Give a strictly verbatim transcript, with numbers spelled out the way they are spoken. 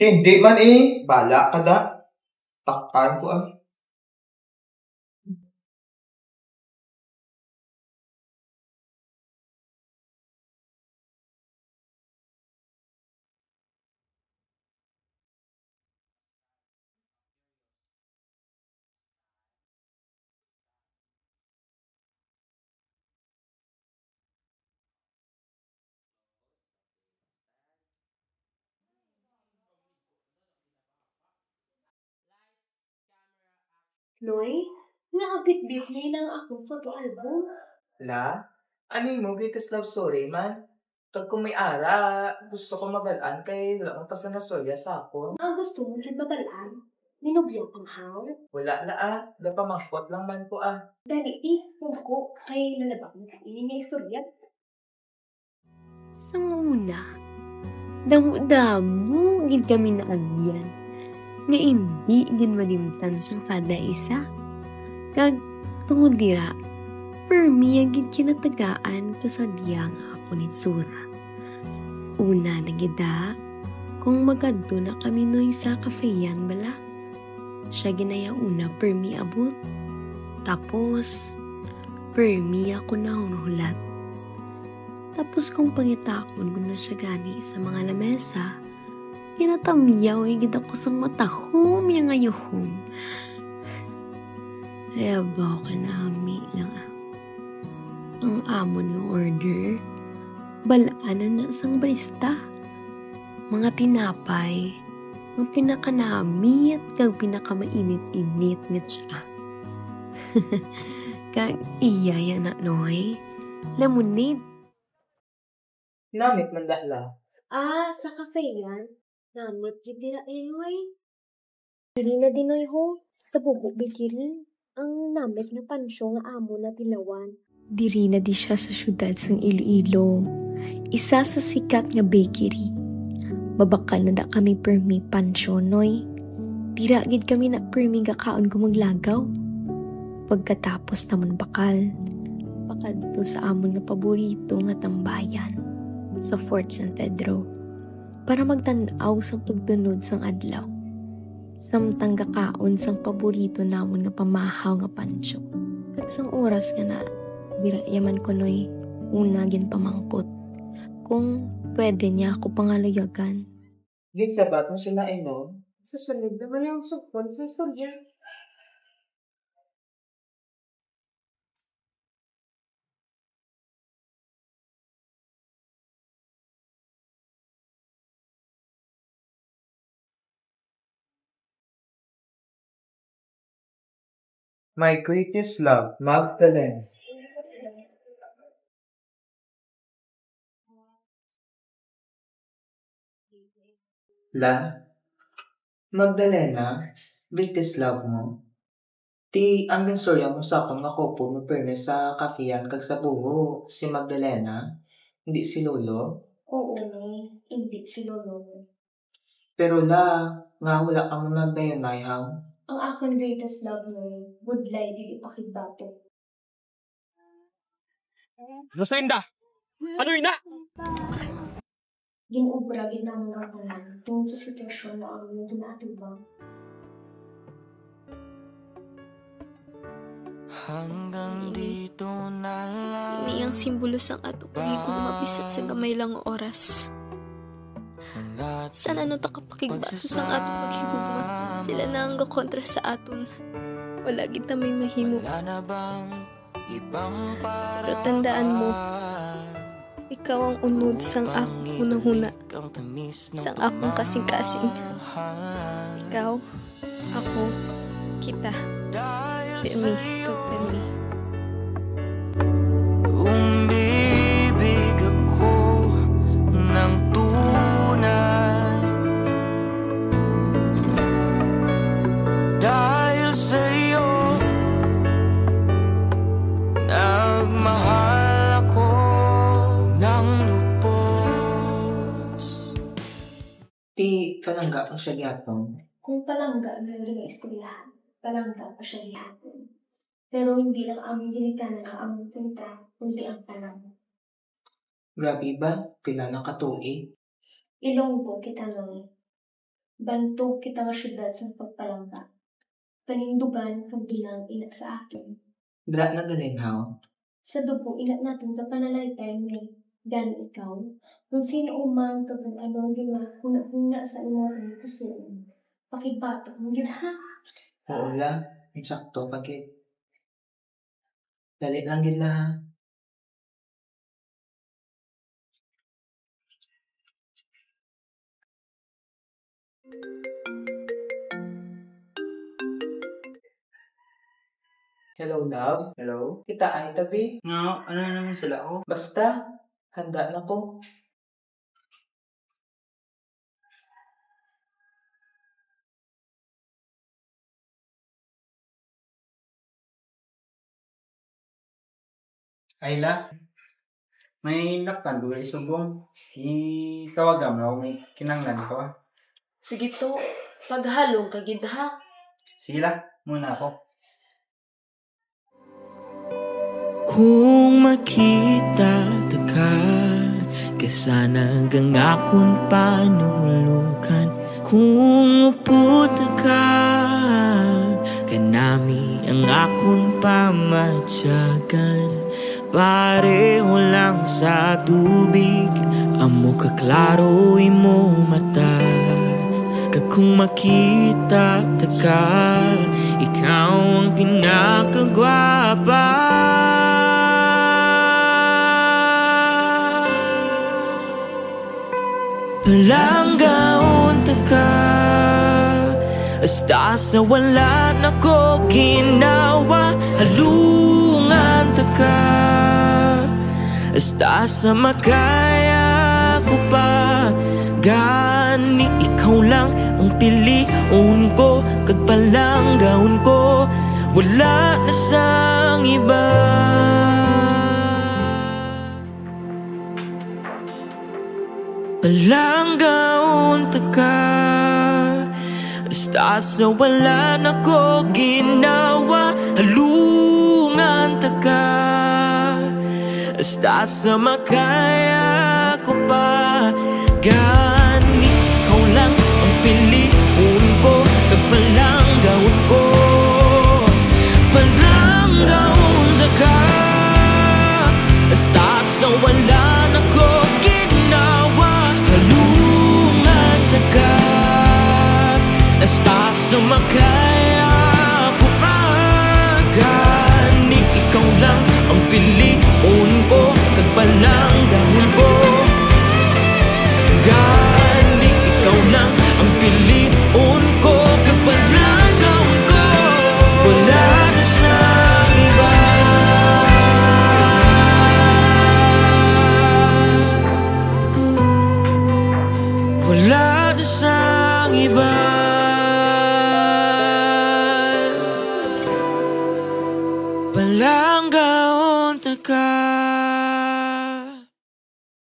Hindi man eh. Bala ka da. Takan ko ah. Noy, ngaa bitbit na ang akong photo album? La, ano mo greatest love story man? Kag kung may ara, gusto ko mabal-an kay wala man pa sa nastorya sa akon. Ang gusto mo gid mabal-an? Ninubyo ang haw? Wala la ah, napamangkot lang man ko ah. Dali, eh, ko kay nalabak na ini nga istorya. Sang una, damo-damo gid kami naagyan nga indi gid malimtan sang kada isa. Kag tungod dira, permi gid kinatagaan ta sa diya nga akon itsura. Una na gid, ah, kung magkadto na kami, Noy, sa kafehan bala. Siya gid na iya una permi abot. Tapos, permi ako nahunhulat. Tapos kung pangitaon ko na siya gani sa mga lamesa, ginatamyaw gid ako sang matahom iya nga yuhom. Ay, abaw ka nami lang, ah. Ang amon nga order, bal-an na na sang barista. Mga tinapay, ang pinakanamit kag pinakamainit-init nga tsa. Kag iya ya na, Noy, lemonade. Namit man da la. Ah, sa cafe yan? Namit jud dira, Eloy. Diri na di, Noy, ho, sa Bubo Bakery, ang namit nga pansyo nga amo na tilawan. Diri na di siya sa siyudad sang Iloilo. Isa sa sikat nga bakery. Mabakal na da kami permi pansyo, Noy. Dira gid kami na permi gakaon kung maglagaw. Pagkatapos namon bakal, pakadto sa amon nga paborito nga tambayan, sa Fort San Pedro, para magtan-aw sang pagtunod sang adlaw, samtang gakaon sang paborito namon nga pamahaw nga pansyo. Kag sang oras nga na, dira ya man ko, Noy, una ginpamangkot kung pwede niya ako pangaluyagan. Ginsabat mo sila, Enon? Sa sunod naman ang sugpon sa istorya. My greatest love, Magdalena. La, Magdalena, greatest love mo? Ti, ang ginstorya mo sa akon nga couple mo permi sa kafian kag sa buho, si Magdalena, hindi si Lolo? Oo, Noy, hindi si Lolo. Pero la, nga wala ka mo nagdayunay, haw? Ang akon greatest love, Noy, budlay gid ipakigbato. Rosalinda, ano yun na? Gin-obra gid namon ang tanan tungod sa sitwasyon nga amon ginaatubang. Hanggang dito na lang. Ini ang simbolo sang ato pagigugma bisan sa gamay lang nga oras. San ano ta kapakigbato sang ato paghigugma? Sila na ang gakontra sa aton. Wala gid ta may mahimo. Wala na bang Pero tandaan mo, ikaw ang unod sang akong hunahuna, sang akong kasingkasing. Ikaw, ako, kita. Permi, kag permi. Umibig ako ng tunay. Dahil sa'yo, nagmahal ako ng lubos. Ti, palangga pa siya gihapon? Kung palangga man nga istoryahan, palangga pa siya gihapon. Pero hindi lang ang ginikanan ang among punta, kundi ang tanan. Grabe ba? Pila na ka tuig? Ilonggo kita, Noy. Bantog kita nga siyudad sang pagpalangga. Panindugan kag dulang ina sa aton. Dira na galinhaw. Sa dugo ina naton ka panalaytay, may gani ikaw, kung sino man kag kung ano ang ginahuna-huna sa imo ang pusoon, pakibatok mo gid, ha? Oo la, insakto ka gid. Dali lang gid la, ha? Hello, love. Hello? Kita ay tabi. Nga, ano na naman sila, oh? Basta, handa na ko. Ayla, may laktan ko kay subong. Itawag mo ako, may kinahanglan ko, ah. Sige to, paghalong ka gid, ha? Sige la, muna ako. Kung makita ta ka, ka sana ang akon panulukan. Kung upod ta ka, kanami ang akon pamatyagan. Pareho lang sa tubig, amo ka klaro imo mata. Kag kung makita ta ka, ikaw ang pinakagwapa. Palanggaon ta ka, hasta sa wala na ko ginawa. Halungan ta ka, hasta sa makaya ko pa. Gani ikaw lang ang pilion ko, kag palanggaon ko, wala na sang iba. Palanggaon ta ka, hasta sa wala na ko ginawa. Halungan ta ka, hasta sa makaya ko pa. Gani ikaw lang ang pilion ko, kag palanggaon ko. Palanggaon ta ka, hasta sa wala na ko ginawa. Halungan ta ka, hasta sa makaya ko pa. Gani ikaw lang ang pilion ko, kag palanggaon ko. Gani ikaw lang ang pilion ko, kag palanggaon ko. Wala na sang iba. Wala na sang iba. Palanggaon ta ka.